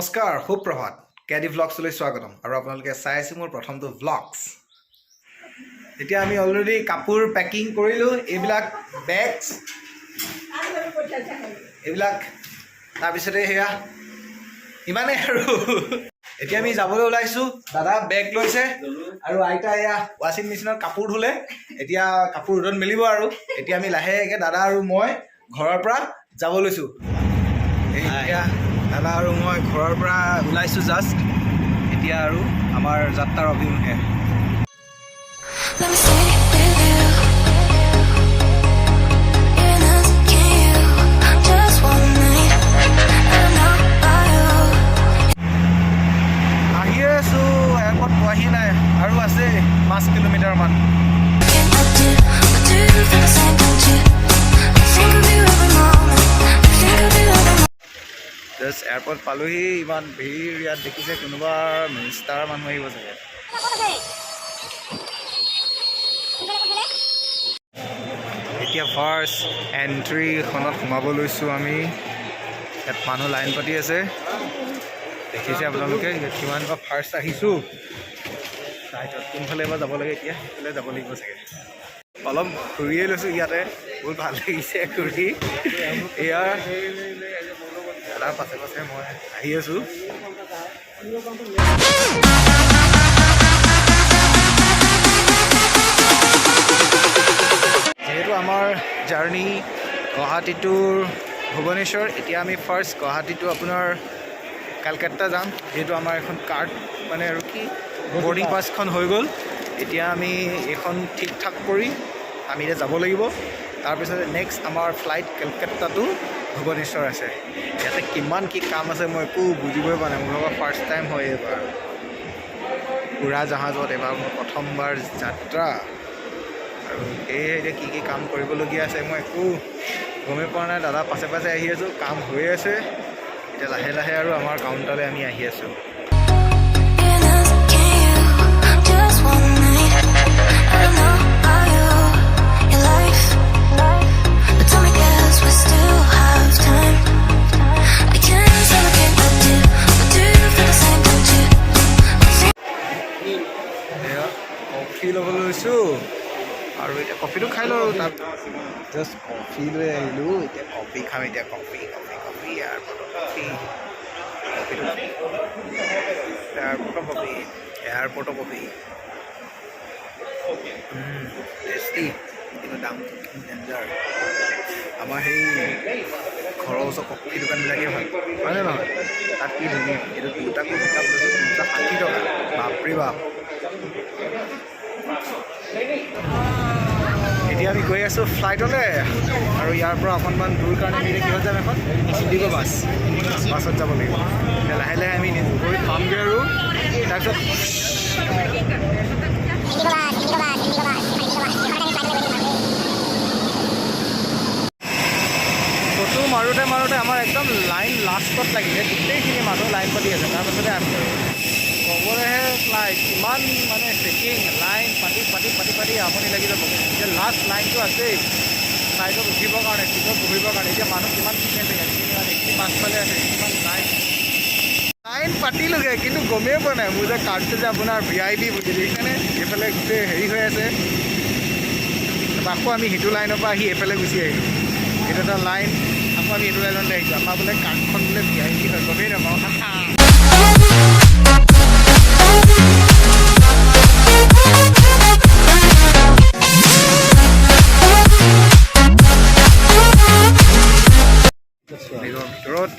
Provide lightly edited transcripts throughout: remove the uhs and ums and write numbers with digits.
নমস্কাৰ, সুপ্ৰভাত। কেডি ভ্লগছলৈ স্বাগতম আৰু আপোনালোকে চাই আছে মোৰ প্ৰথমটো ভ্লগছ। এতিয়া আমি অলৰেডি কাপোৰ পেকিং কৰিলোঁ, এইবিলাক বেগছ এইবিলাক। তাৰপিছতে সেয়া ইমানেই আৰু এতিয়া আমি যাবলৈ ওলাইছোঁ। দাদা বেগ লৈছে আৰু আইতা এয়া ৱাশ্বিং মেচিনত কাপোৰ ধুলে, এতিয়া কাপোৰ ৰ'দত মেলিব। আৰু এতিয়া আমি লাহেকৈ দাদা আৰু মই ঘৰৰ পৰা যাব লৈছোঁ। এতিয়া দাদা আৰু মই ঘৰৰ পৰা ওলাইছোঁ জাষ্ট এতিয়া আৰু আমাৰ যাত্ৰাৰ অভিমুখে। Let me stay with you. Even as can you, just one night. I don't know about you. আহিয়ে আছোঁ, এয়াৰপৰ্ট পোৱাহি নাই, আৰু আছে 5 কিলোমিটাৰমান। Can I do? But do you feel the same? Don't you? I think of you every moment. I think of you every moment. Just airport পালোহি। ইমান ভিৰ ইয়াত দেখিছে, কোনোবা মিনিষ্টাৰ মানুহ আহিব চাগে। এতিয়া ফাৰ্ষ্ট এণ্ট্ৰিখনত সোমাব লৈছোঁ আমি। ইয়াত মানুহ লাইন পাতি আছে, দেখিছে আপোনালোকে। ইয়াত কিমান বা ফাৰ্ষ্ট আহিছোঁ ফ্লাইটত। কোনফালে বা যাব লাগে? এতিয়া সেইফালে যাব লাগিব চাগে। অলপ ঘূৰিয়ে লৈছোঁ ইয়াতে, বহুত ভাল লাগিছে ঘূৰি। এয়া দাদাৰ পাছে পাছে মই আহি আছোঁ। যিহেতু আমাৰ জাৰ্ণি গুৱাহাটী টু ভুৱনেশ্বৰ, এতিয়া আমি ফাৰ্ষ্ট গুৱাহাটী টু আপোনাৰ কেলকাতা যাম। যিহেতু আমাৰ এখন কাৰ্ড মানে আৰু কি বৰ্ডিং পাছখন হৈ গ'ল, এতিয়া আমি এইখন ঠিক ঠাক কৰি আমি এতিয়া যাব লাগিব। তাৰপিছতে নেক্সট আমাৰ ফ্লাইট কেলকাতা টু ভুৱনেশ্বৰ আছে। ইয়াতে কিমান কি কাম আছে মই একো বুজিবই পৰা নাই। মোৰ ভাগৰ ফাৰ্ষ্ট টাইম হয় এইবাৰ উৰা জাহাজত, এইবাৰ মোৰ প্ৰথমবাৰ যাত্ৰা। আৰু সেয়েহে এতিয়া কি কি কাম কৰিবলগীয়া আছে মই একো গমেই পোৱা নাই। দাদা পাছে পাছে আহি আছোঁ, কাম হৈ আছে। এতিয়া লাহে লাহে আৰু আমাৰ কাউণ্টাৰলৈ আমি আহি আছোঁ। Even as can you, just one night. I don't know about you, your life. But tell me, guess we still have time. I can't stop looking at you. But do you feel the same? Don't you? I think এয়া coffee ল'বলৈ লৈছোঁ আৰু এতিয়া কফিটো খাই লওঁ। আৰু তাত জাষ্ট কফি লৈ আহিলোঁ, এতিয়া কফি খাম। এতিয়া কফি, কফি, কফি, এয়াৰপৰ্টৰ কফি, কফিটো, এয়াৰপৰ্টৰ কফি, এয়াৰপৰ্টৰ কফি টেষ্টি, কিন্তু দামটো ডেঞ্জাৰ। আমাৰ সেই ঘৰৰ ওচৰৰ কফি দোকানবিলাকেই ভাল, হয়নে নহয়? তাত কি ধুনীয়া! এইটো দুটা কফি কাপ লৈছোঁ, দুটা 60 টকা, বাপৰে বাপ। এতিয়া আমি গৈ আছোঁ ফ্লাইটলৈ আৰু ইয়াৰ পৰা অকণমান দূৰ কাৰণে আমি এতিয়া কিহত যাম? এখন ইণ্ডিগ' বাছ, বাছত যাব লাগিব। এতিয়া লাহে লাহে আমি গৈ পামগৈ আৰু তাৰপিছত Indigo bus, Indigo bus, Indigo bus, Indigo bus. Photo মাৰোঁতে মাৰোঁতে আমাৰ একদম লাইন লাষ্টত লাগিলে। গোটেইখিনি মানুহ লাইন পাতি আছে, তাৰপাছতে আমি। আৰু ক'বলৈহে ফ্লাইট ইমান মানে চেকিং, লাইন পাতি পাতি পাতি পাতি আমনি লাগি যাব। এতিয়া লাষ্ট লাইনটো আছেই ফ্লাইটত উঠিবৰ কাৰণে, চিটত বহিবৰ কাৰণে। এতিয়া মানুহ কিমানখিনি আছে ইয়াত? এইখিনি পাছফালে আছে, কিমান লাইন। লাইন পাতিলোগৈ, কিন্তু গমেই পোৱা নাই মোৰ যে কাৰ্ডটো যে আপোনাৰ ভিআইপি বুলি। দেখিছেনে, এইফালে গোটেই হেৰি হৈ আছে। তাৰপৰা আকৌ আমি সিটো লাইনৰ পৰা আহি এইফালে গুচি আহিলোঁ। এইটো এটা লাইন, আকৌ আমি এইটো লাইনলৈ আহিছোঁ। আমাৰ বোলে কাৰ্ডখন বোলে ভিআইপি হয়, গমেই নাপাওঁ। বেগৰ ভিতৰত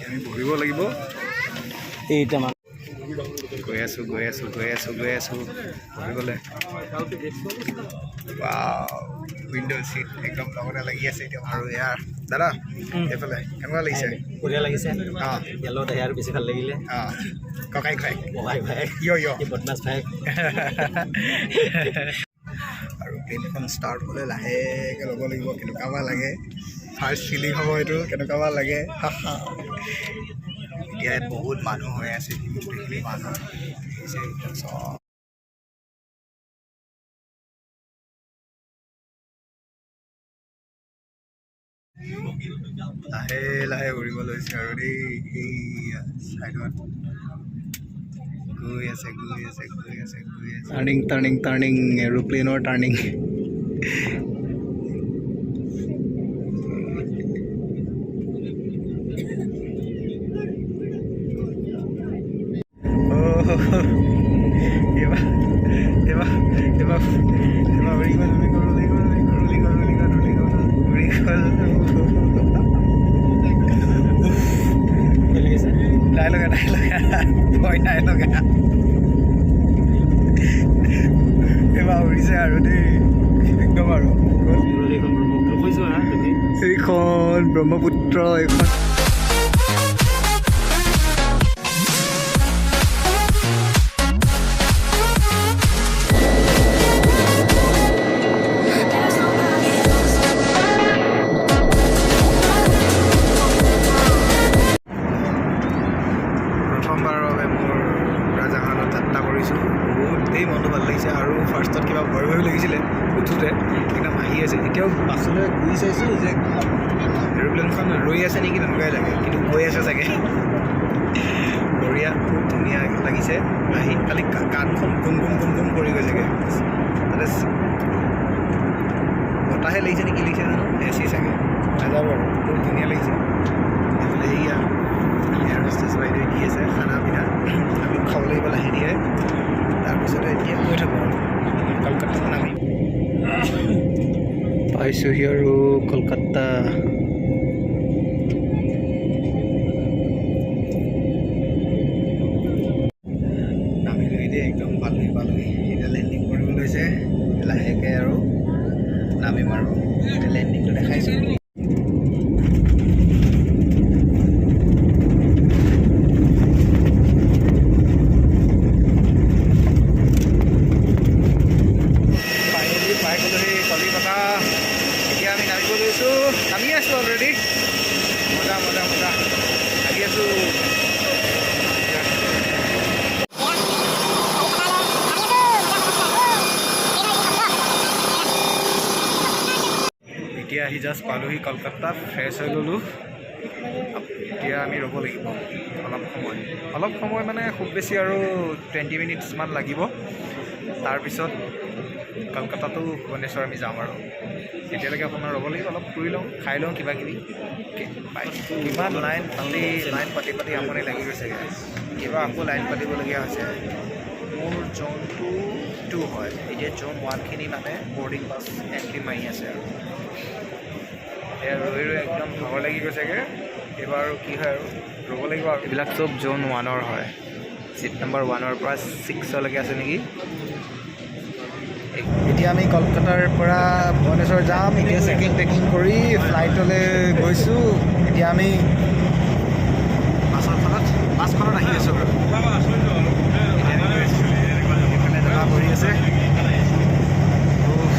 আমি বহিব লাগিব। এইটা মান গৈ আছোঁ, গৈ আছোঁ, গৈ আছোঁ, গৈ আছোঁ বহিবলৈ। উইণ্ড' চিট একদম লগতে লাগি আছে এতিয়া। আৰু ইয়াৰ দাদা, এইফালে কেনেকুৱা লাগিছে? বঢ়িয়া লাগিছে। অঁ। ইয়াৰ লগত আহি আৰু বেছি ভাল লাগিলে। অঁ, ককাইক ভাই। ককাই ভাই। ইয় ইয়। এই বদমাছ ভাই। আৰু প্লেনখন ষ্টাৰ্ট হ'লে লাহেকৈ ল'ব লাগিব। কেনেকুৱা বা লাগে, ফাৰ্ষ্ট ফিলিং হ'ব এইটো, কেনেকুৱা বা লাগে। এতিয়া ইয়াত বহুত মানুহ হৈ আছে, গোটেইখিনি মানুহ আহিছে একদম চব। লাহে লাহে উৰিব লৈছে আৰু দেই। এইয়া চাইডত গৈ আছে, গৈ আছে, গৈ আছে, গৈ আছে। টাৰ্ণিং, টাৰ্ণিং, টাৰ্ণিং, এৰোপ্লেনৰ টাৰ্ণিং। এইবাৰ এইবাৰ এইবাৰ এইবাৰ উৰি গ'ল, উৰি গ'ল, উৰি গ'ল, উৰি গ'ল, উৰি গ'ল, উৰি গ'ল, উৰি গ'ল, উৰি গ'ল। নাই লগা, নাই লগা, ভয় নাই লগা। এইবাৰ উৰিছে আৰু দেই, একদম আৰু। এইখন ব্ৰহ্মপুত্ৰ কৈছোঁ হা তুমি। এইখন ব্ৰহ্মপুত্ৰ এইখন। There's nobody else. প্ৰথমবাৰৰ বাবে মোৰ উৰাজাহাজত যাত্ৰা কৰিছোঁ। বহুতেই মনটো ভাল লাগিছে আৰু ফাৰ্ষ্টত কিবা ভয় ভয় লাগিছিলে উঠোঁতে, একদম আহি আছে। এতিয়াও পাছলৈ ঘূৰি চাইছোঁ যে এৰোপ্লেনখন ৰৈ আছে নেকি, তেনেকুৱাই লাগে, কিন্তু গৈ আছে চাগে। বঢ়িয়া, খুব ধুনীয়া লাগিছে আহি। খালি কাণখন গুম গুম গুম গুম কৰি গৈছেগৈ। তাতে বতাহে লাগিছে নেকি, লাগিছে জানো, এ চি চাগে, নাযাব আৰু। বহুত ধুনীয়া লাগিছে। এইফালে সেয়া এয়াৰ হোষ্টেছ বাইদেৱে দি আছে খানা পিনা, আমি খাব লাগিব লাহে ধীৰে। তাৰপিছতে এতিয়া গৈ থাকোঁ আৰু কলকাতাত নামি পাইছোঁহি আৰু কলকাতা। নামিলোহি দেই, একদম পালোহি, পালোহি। এতিয়া লেণ্ডিং কৰিব লৈছে লাহেকৈ আৰু নামিম আৰু এতিয়া লেণ্ডিংটো দেখাইছোঁ। ফাইনেলি পাই গ'লোহি কলিকতা। এতিয়া আমি নামিব লৈছোঁ, নামি আছোঁ অলৰেডি। মজা, মজা, মজা, আহি আছোঁ। এতিয়া এতিয়া আহি জাষ্ট পালোহি কলকাতাত, ফ্ৰেছ হৈ ল'লোঁ। এতিয়া আমি ৰ'ব লাগিব অলপ সময়, অলপ সময় মানে খুব বেছি আৰু 20 মিনিটছমান লাগিব। তাৰপিছত কলকাতাটো ভুৱনেশ্বৰ আমি যাম আৰু তেতিয়ালৈকে অকণমান ৰ'ব লাগিব, অলপ ফুৰি লওঁ, খাই লওঁ কিবা কিবি। অ'কে, বাই। কিমান লাইন পাতি, লাইন পাতি পাতি আমনি লাগি গৈছেগৈ। কিবা আকৌ লাইন পাতিবলগীয়া হৈছে। মোৰ জ'নটো 2 হয়, এতিয়া জ'ন 1খিনি মানে বৰ্ডিং পাছ এণ্ট্ৰি মাৰি আছে আৰু এয়া ৰৈ ৰৈ একদম ভাগৰ লাগি গৈছেগৈ। এইবাৰ আৰু কি হয় আৰু ৰ'ব লাগিব আৰু। এইবিলাক চব জ'ন 1ৰ হয়, ছিট নম্বৰ 1ৰ পৰা 6লৈকে আছে নেকি। এতিয়া আমি কলকাতাৰ পৰা ভুৱনেশ্বৰ যাম। এতিয়া চেকিং টেকিং কৰি ফ্লাইটলৈ গৈছোঁ। এতিয়া আমি বাছখনত আহি আছোঁ আৰু এতিয়া আমি গৈ আছোঁ। এইফালে দাদা বহি আছে। উফ,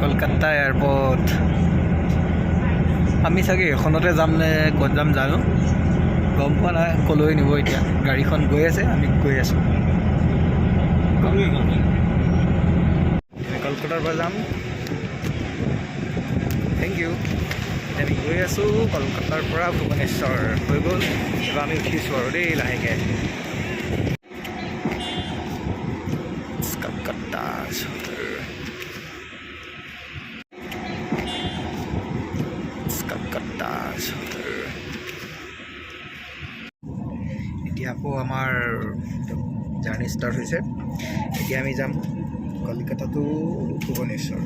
কলকাতা এয়াৰপৰ্ট। আমি চাগে এইখনতে যাম নে ক'ত যাম জানো, গম পোৱা নাই ক'লৈ নিব। এতিয়া গাড়ীখন গৈ আছে, আমি গৈ আছোঁ। কলকাতাৰ পৰা যাম। Thank U. এতিয়া আমি গৈ আছোঁ কলকাতাৰ পৰা ভুৱনেশ্বৰ। হৈ গ'ল, এবাৰ আমি উঠিছোঁ আৰু দেই লাহেকৈ। কলকাতা চহৰ, কলকাতা চহৰ। এতিয়া আকৌ আমাৰ জাৰ্ণি ষ্টাৰ্ট হৈছে। এতিয়া আমি যাম কলিকতা টু ভুৱনেশ্বৰ।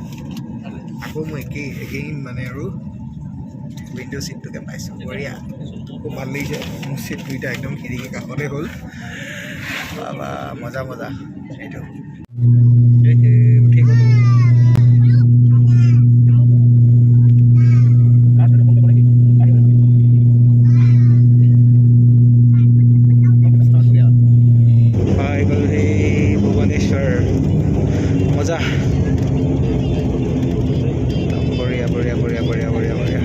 আকৌ মই একেই এগেইন মানে আৰু উইণ্ড' ছিটটোকে পাইছোঁ। বঢ়িয়া, খুব ভাল লাগিছে। মোৰ চিট দুইটা একদম খিৰিকী কাষতে হ'ল। বাবা, মজা মজা। এইটো উঠি গ'লোঁ। পাই গ'লোহি ভুৱনেশ্বৰ। মজা, একদম বঢ়িয়া, বঢ়িয়া, বঢ়িয়া, বঢ়িয়া, বঢ়িয়া, বঢ়িয়া।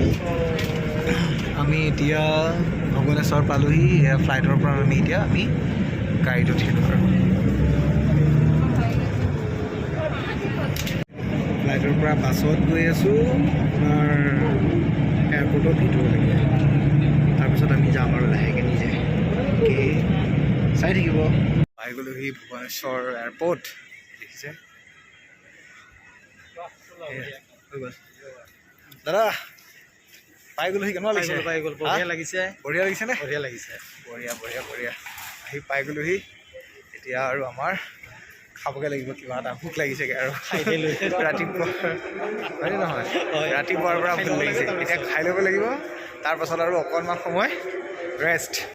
আমি এতিয়া ভুৱনেশ্বৰ পালোহি। এয়া ফ্লাইটৰ পৰা আমি এতিয়া আমি গাড়ীত উঠিলোঁ আৰু ফ্লাইটৰ ফ্লাইটৰ পৰা বাছত গৈ আছোঁ আপোনাৰ এয়াৰপৰ্টৰ ভিতৰলৈকে। তাৰপিছত আমি যাম আৰু লাহেকৈ নিজে। অ'কে, চাই থাকিব। পাই গ'লোহি ভুৱনেশ্বৰ এয়াৰপৰ্ট, দেখিছে। এয়া, হৈ গ'ল দাদা, পাই গ'লোহি। কেনেকুৱা লাগিছে? পাই গ'ল, বঢ়িয়া লাগিছে। বঢ়িয়া লাগিছেনে? বঢ়িয়া লাগিছে। বঢ়িয়া বঢ়িয়া বঢ়িয়া। আহি পাই গ'লোহি। এতিয়া আৰু আমাৰ খাবগৈ লাগিব কিবা এটা, ভোক লাগিছেগৈ আৰু। খাই দিলোঁ। ৰাতিপুৱা, হয়নে নহয়? হয়। ৰাতিপুৱাৰ পৰা খাই ভোক ল'ব লাগিছে। লাগে। এতিয়া খাই ল'ব লাগিব, তাৰপাছত আৰু অকণমান সময় ৰেষ্ট।